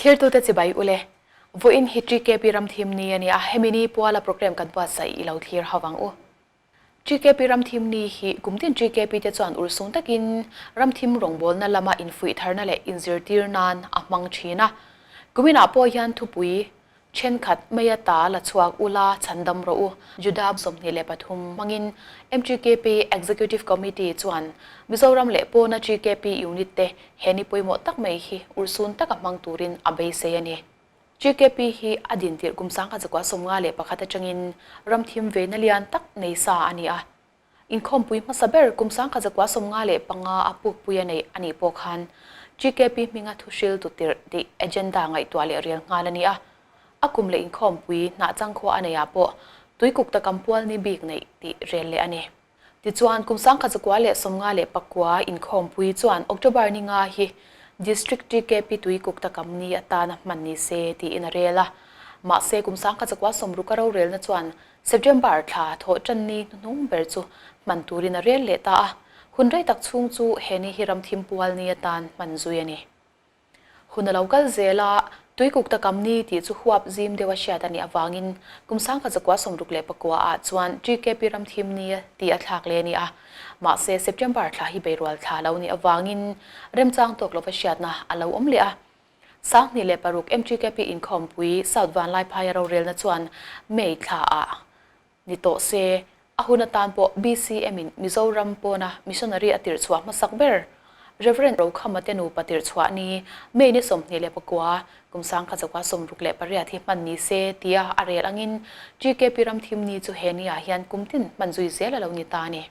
Thirtute chibai ule. Vawiin hi TKP Ramthim ni a ni a, hemi ni puala programme kan buatsaih i lo thlir ho vang u. TKP Ramthim ni hi kum tin TKP te chuan ursung takin Ramthim rawngbawlna lama infuih tharna leh inzirtir nan a hmang thin a. Kuminah pawh hian thupui Thenkhat maia ta la chhuak ula chhandam rawh u. Juda 23 hmangin MTKP Executive Committee chuan Mizoram leh pawna TKP unit te he ni pawimawh tak mai hi urhsun taka hmang turin a beisei a ni. TKP hi a din tirh kum 1951 atangin ramthim veina lian tak nei sa a ni a. Inkhawmpui hmasa ber kum 1995 a pukpui a neih a nih pawh khan GKP hminga thuhril tu tirh tih agenda ngaihtuah leh rel nghal a ni a. A kum leh inkhawmpui hnahchang khua a neihah pawh tuikuk takam pual ni bik neih tih rel leh a ni. Tichuan, kum 1959 inkhawmpui chuan October ni nga hi District GKP tuikuk takam ni atana hman ni se tiin a rel a. Mahse, kum 1960 a rorelna chuan September thla thawh tan ni hnuhnung ber chu hman turin a rel leh ta a, hun rei tak chhung chu he ni hi ramthim pual ni atan hman zui a ni. Hun a lo kal zel a, tuikuk takam ni tih chu huap zim deuh a hriat a nih avangin kum 1969 ah chuan TKP ramthim ni tih a thlak leh a ni a, mahse September thla hi beirual thla lo nih avangin remchang tawk lova hriatna a lo awm leh a. 2006 MTKP inkhawmpui South Vanlaiphaia rorelna chuan May thlaah ni tawh se, a hun atan pawh BCM in Mizoram pawna missionary a tirhchhuah hmasak ber Rev. Rokhama te nupa tirhchhuah ni May ni 29 kum 1968 hi hman ni se tia a rel angin TKP ramthim ni chu he niah hian kum tin hman zui zel a lo ni ta a ni.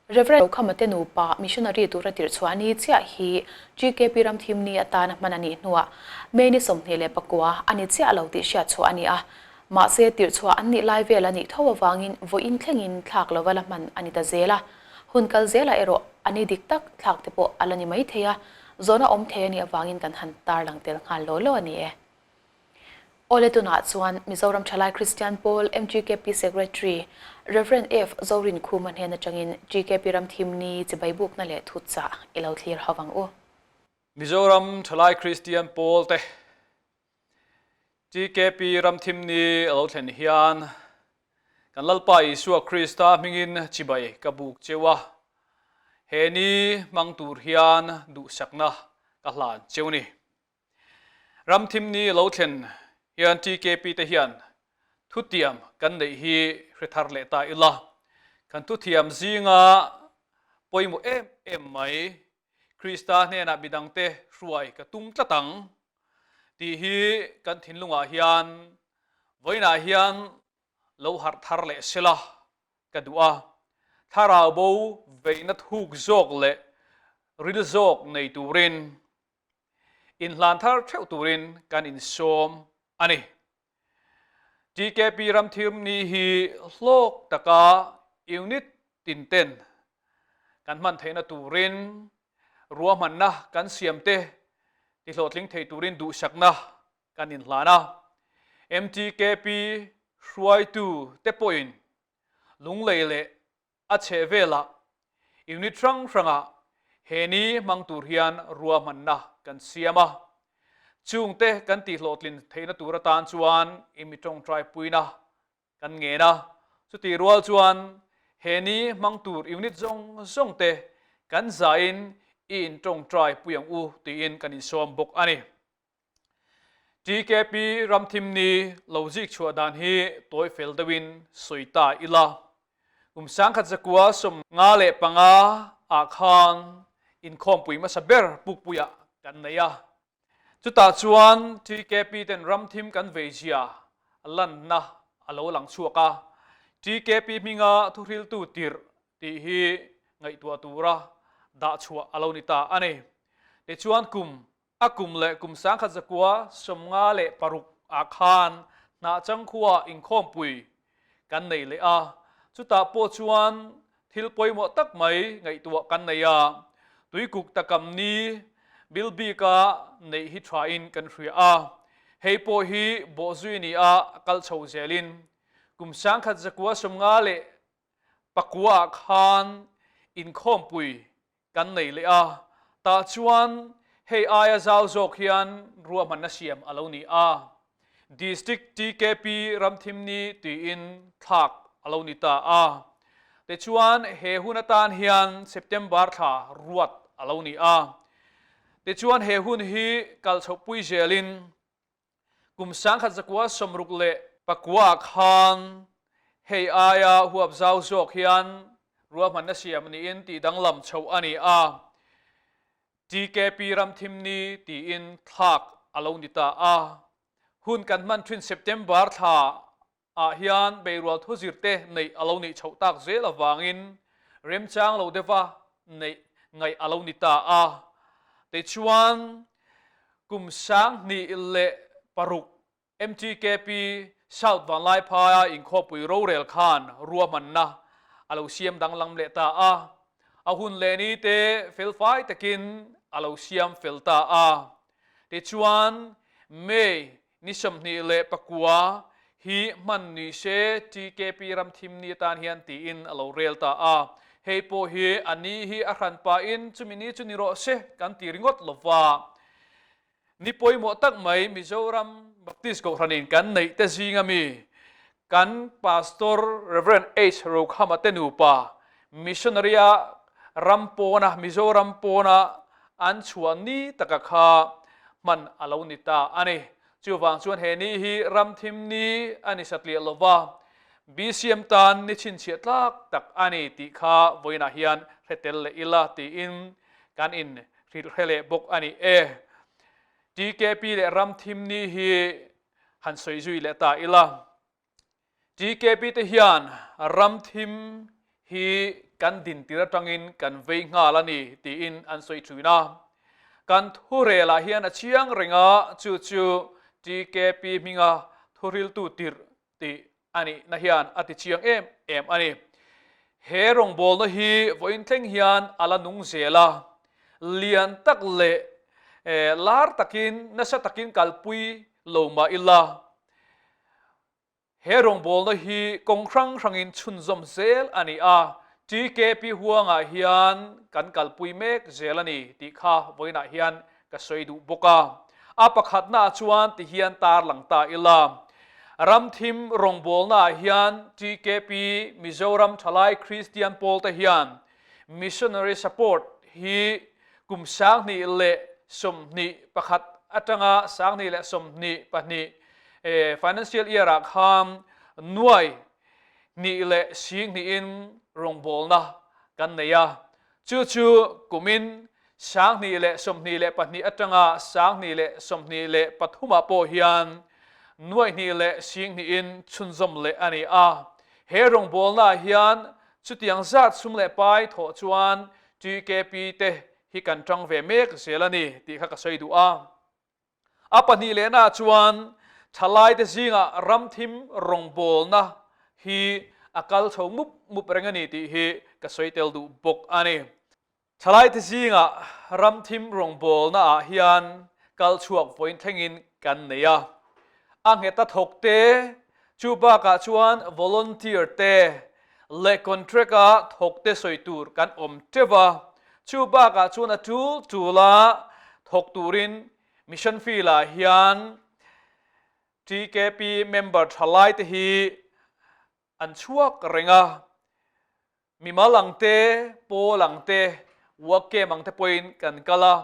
Rev. Rokhama te nupa missionary tura tirhchhuah ni chiah hi GKP Ramthim ni atana hman a nih hnuah May ni 29 a ni chiah lo tih hriatchhuah a ni a. Mahse, tirhchhuah an nih lai vel a nih tho avangin vawiin thlengin thlak lova la hman a ni ta zel a. Hun kal zelah erawh a ni dik tak thlak te pawh a la ni mai thei a, zawhna awm thei a nih avangin kan han tarlang tel nghal law law a ni e. Awle tunah chuan Mizoram Thalai Kristian Pawl MGKP Secretary Rev. F. Zorinkhuma hnen atangin GKP Ramthim Ni chibai bukna leh thutchah i lo thlir ho vang u. Mizoram Thalai Kristian Pawl te GKP Ramthim Ni a lo thlen hian kan Lalpa Isua Krista hmingin chibai ka buk cheu a, he ni hmang tur hian duhsakna ka hlan cheu ni. Ramthim ni lo thlen hian TKP te hian thutiam kan neih hi hre thar leh ta ila, kan thuthiam zinga pawimawh em em mai Krista hnenah midangte hruai ka tum tlat ang tih hi kan thinlungah hian vawiinah hian lo harh thar leh sela ka duh a, thlarau bo veina thuk zawk leh ril zawk nei turin Inhlan thar theuh turin kan insawm a ni. TKP Ramthimni hi hlawk taka unit tin ten kan hman theihna turin ruahmanna kan siam te tihlawhtling thei turin duhsakna kan inhlan a. MTKP hruaitu te pawhin lunglei leh A chheh velah unit hrang hrangah he ni hmang tur hian ruahmanna kan siam a. Chungte kan tihhlawhtlin theihna tur atan chuan i mi tawngtai puina kan ngen a. Chutih rual chuan he ni hmang tur unit zawng zawng te kan zahin i intawngtai pui ang u tiin kan insawm bawk a ni. TKP Ramthim ni lo zik chhuah dan hi tawi fel deuhin sawi ta ila. Kum 1955 ah khan inkhawmpui hmasa ber Pukpuiah kan nei a. Chutah chuan TKP ten Ramthim kan veizia lanna a lo lang chhuak a. TKP hminga thuhriltu tirh tih hi ngaihtuah tura dah chhuah a lo ni ta a ni. Tichuan kum A kum leh kum 1956 ah khan Hnahchang khua inkhawmpui kan nei leh a, chutah pawh chuan thil pawimawh tak mai ngaihtuah kan nei a, tuikuk takam ni bil bika neih hi thain kan hria a, hei pawh hi bawhzui ni a kal chho zelin kum 1959 ah khan inkhawmpui kan nei leh a, tah chuan hei aia zau zawk hian ruahmanna siam a lo ni a. District TKP Ramthimni tiin thlak a lo ni ta a. Tichuan he hun atan hian September thla ruat a lo ni a. Tichuan he hun hi kal chhohpui zelin kum 1969 ah khan hei aia huap zau zawk hian ruahmanna siam niin tih danglam chhoh a ni a. TKP Ramthimni tiin thlak a lo ni ta a. Hun kan hman thin September thla ah hian beirual thuzir te neih a lo nih chhoh tak zel avangin remchang lo deuha neih ngaih a lo ni ta a. Tichuan, kum 2006 MTKP South Vanlaiphaia inkhawpui rorel khan ruahmanna a lo siam danglam leh ta a, a hun leh ni te felfai takin a lo siam fel ta a. Tichuan, May ni 29 hi hman ni se TKP ramthim ni atan hian tiin a lo rel ta a. Hei pawh hi a ni hi a hran pahin chumi ni chu ni rawh se kan ti ringawt lo va. Ni pawimawh tak mai Mizoram Baptist Kohhranin kan neih te zinga mi kan Pastor Rev. H. Rokhama te nupa Missionary-a ram pawna Mizoram pawna an chhuah ni taka kha hman a lo ni ta a ni. Chuvang chuan he ni hi ram thim ni a ni satliah lova, BCM tan ni chhinchhiah tlak tak a ni tih kha vawiinah hian hre tel leh ila tiin kan in hrilh hre leh bawk a ni e. TKP leh ram thim ni hi han sawi zui leh ta ila. TKP te hian ram thim hi kan din tir atangin kan vei nghal a ni tiin an sawi thin a. Kan thurelah hian a chiang reng a, chu chu TKP hminga thuriltu tirh tih a nihna hian a ti chiang em em a ni. He rawngbawlna hi vawiin thleng hian a la nung zel a, lian tak leh lar takin nasa takin kalpui lo mah ila, he rawngbawlna hi kawng hrang hrangin chhunzawm zel a ni a, TKP huangah hian kan kalpui mek zel a ni tih kha vawiinah hian ka sawi duh bawk a. A pakhatnaah chuan ti hian tarlang ta ila, Ramthim rawngbawlnaah hian TKP Mizoram Thalai Kristian pawlte hian Missionary Support hi kum 2021 atanga 2022 Financial Year-ah khan nuai hnih leh sing hnihin rawngbawlna kan nei a. Chu chu kumin 2022 atanga 2023 ah pawh hian nuaih hnih leh sing hnihin chhunzawm leh a ni a. He rawngbawlnaah hian chutiang zat sum leh pai thawh chuan TKP te hi kan tang ve mek zel a ni tih kha ka sawi duh a. A pahnih lehnaah chuan thalaite zingah ramthim rawngbawlna hi a kal chho mup mup reng a ni tih hi ka sawi tel duh bawk a ni. Thalaite zingah ramthim rawngbawlna ah hian kal chhuak vawiin thlengin kan nei a. A ngheta thawk te, chu bakah chuan volunteer te leh contract a thawk te sawi tur kan awm teuh a. Chu bakah chuan a tul tula thawk turin mission field ah hian TKP member thalaite hi an chhuak reng a. Mimal ang te, pawl ang te, work camp ang te pawhin kan kal a,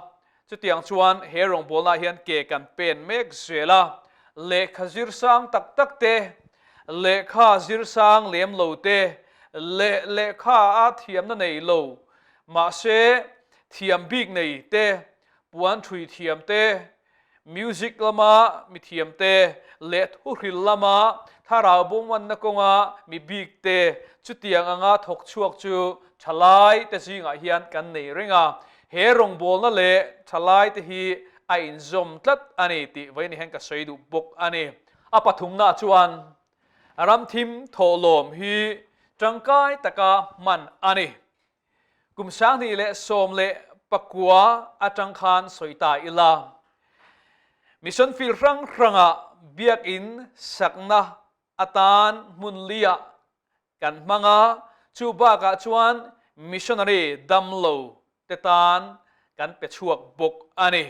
chutiang chuan he rawngbawlnaah hian ke kan pen mek zel a, lehkha zir sang tak tak te, lehkha zir sang lem lo te leh lehkha a thiamna nei lo mahse thiam bik nei te, puan thui thiam te, Music lama mi thiamte leh thuhril lama thlarau bawngmanna kawnga mi bikte chutiang anga thawk chhuak chu thalaite zingah hian kan nei reng a. He rawngbawlna leh thalaite hi a inzawm tlat a ni tih vawiin hian ka sawi duh bawk a ni. A pathumnaah chuan ramthim thawhlawm hi tangkai taka hman a ni. Kum 2019 atang khan sawi ta ila, Mission Field hrang hrangah biakinn sakna atan hmun liah kan hmang a, chu bakah chuan missionary damlo te tan kan pe chhuak bawk a ni.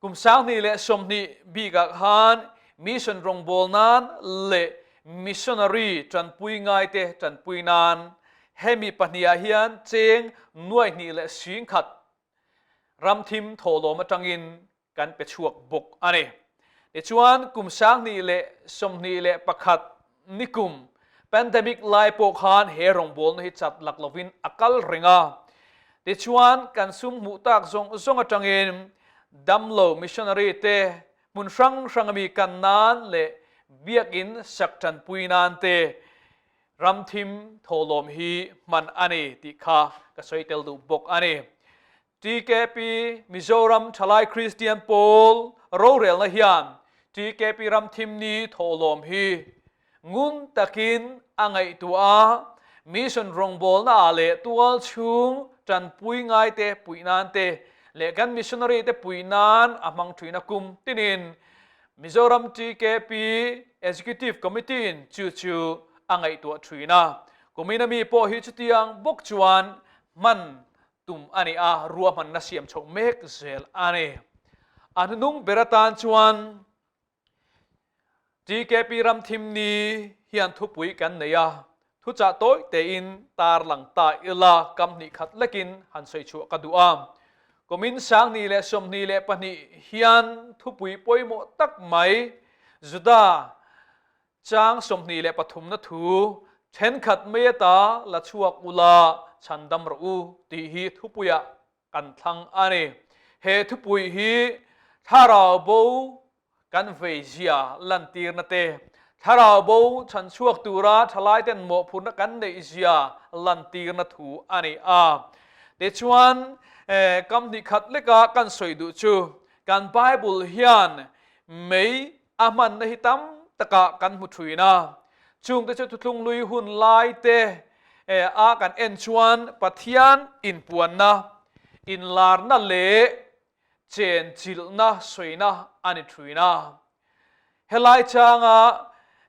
Kum 2020 bikah khan mission rawngbâwl nan leh missionary ṭanpui ngaite ṭanpui nan hemi pahnihah hian cheng 2,010 ramthim thawhlawm aṭangin kan pe chhuak bawk a ni. Tichuan, kum 2021 nikum pandemic lai pawh khan he rawngbawlna hi chat lak lovin a kal reng a. Tichuan, kan sum hmuh tak zawng zawng atangin damlo missionary te hmun hrang hrang ami kan nan leh biakin sak tanpui nan te ramthim thawhlawm hi hman a ni tih kha ka sawi tel duh bawk a ni. TKP Mizoram Thalai Kristian Pawl rorelna hian TKP Ramthimni thawhlawm hi ngun takin a ngaihtuah a, mission rawngbawlna ah leh tual chhung tanpui ngaite puih nan te leh kan missionary te puih nan a hmang thin a kum tinin Mizoram TKP Executive Committee in chu chu a ngaihtuah thin a, kumin ami pawh hi chutiang bawk chuan hman tum a ni a, ruahmanna siam chhoh mek zel a ni. A hnunung ber atan chuan TKP Ramthimni hian thupui kan nei a, thuchah tawi tein tarlang ta ila kam hnih khat lekin han sawi chhuah ka duh a. Kumin 2022 hian thupui pawimawh tak mai Juda Chang 23 na thu thenkhat mai ata la chhuak ula chhandam rawh u tih hi thupuiah kan thlang a ni. He thupui hi thlarau bo kan vei zia lantirna te, thlarau bo chhanchhuak tura thalaiten mawhphurhna kan neih zia lantirna thu a ni a. Tichuan, kam hnih khat leka kan sawi duh chu kan Bible hian mei A hmanna hi tam takah kan hmu thin a, chungte chu thuthlung lui hun lai te a kan en chuan Pathian inpuanna, inlarna leh chenchilhna sawina a ni thin a. Helai changa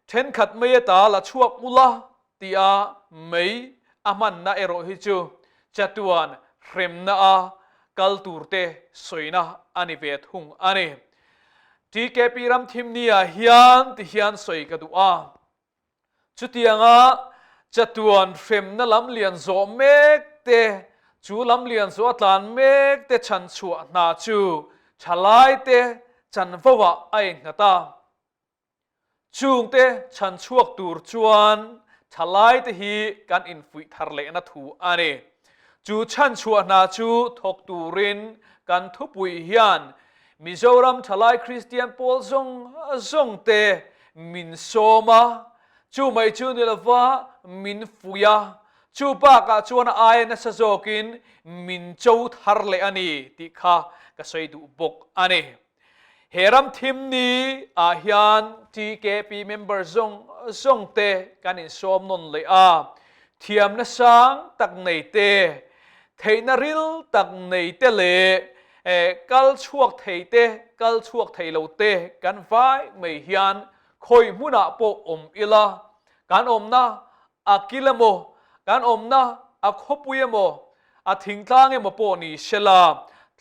thenkhat mai ata la chhuak ula tia mei a hmanna erawh hi chu chatuan hremna a kal turte sawina a ni ve thung a ni. TKP Ramthimnia hian ti hian sawi ka duh a, chutianga chatuan hremna lam lian zawh mek te, chu lam lian zawh a tlan mek te chhanchhuah hna chu thalaite chanvo ah a innghat a. Chungte chhan chhuak tur chuan thalaite hi kan infuih thar lehna thu a ni. Chu chhan chhuah hna chu thawk turin kan thupui hian Mizoram Thalai Kristian pawl zawng zawngte min sawm a, chu mai chu ni lova min fuih a, chu bakah chuan a aia nasa zawkin min cho thar leh a ni tih kha ka sawi duh bawk a ni. He ram thim ni ah hian TKP member zawng zawng te kan insawm nawn leh a, thiamna sang tak nei te, theihna ril tak nei te leh kal chhuak thei te, kal chhuak thei lo te kan vai mai hian khawi hmunah pawh awm ila, kan awmna a kil emaw, kan awmna a khawpui emaw, a thingtlang emaw pawh ni sela,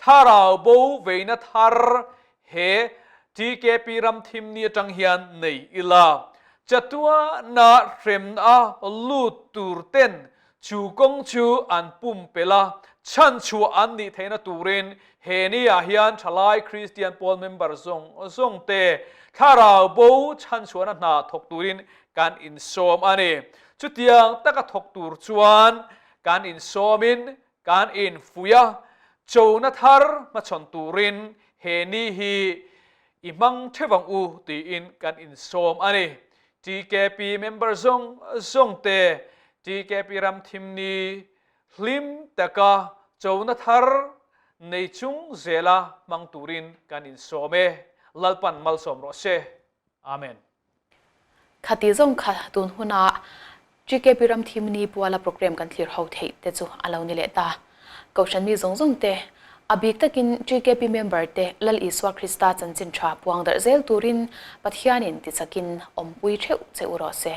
thlarau bo veina thar he TKP ram thimni atang hian nei ila, chatuana hremna lut tur ten chu kawng chu an pumpelh a, chhanchhuah an nih theihna turin he ni-ah hian thalai Kristian pawl member zawng zawng te thlarau bo chhanchhuahna hna thawk turin kan insawm a ni. Chutiang taka thawk tur chuan kan insawmin kan infuih a, chona thar hmachhawn turin he ni hi i hmang theuh ang u tiin kan insawm a ni. TKP member zawng zawng te TKP ram thimni hlim taka chona thar nei chung zela hmang turin kan insawm e. Lalpan malsawm rawh se. Amen. Khati zawng kha tun huna GKP Ramthimni puala program kan thlir ho theih te chu a lo ni leh ta. Kohhran mi zawng zawng te, a bik takin GKP member te Lal Isua Krista chanchin tha puang darh zel turin Pathianin tichakin awmpui theuh che u rawh se.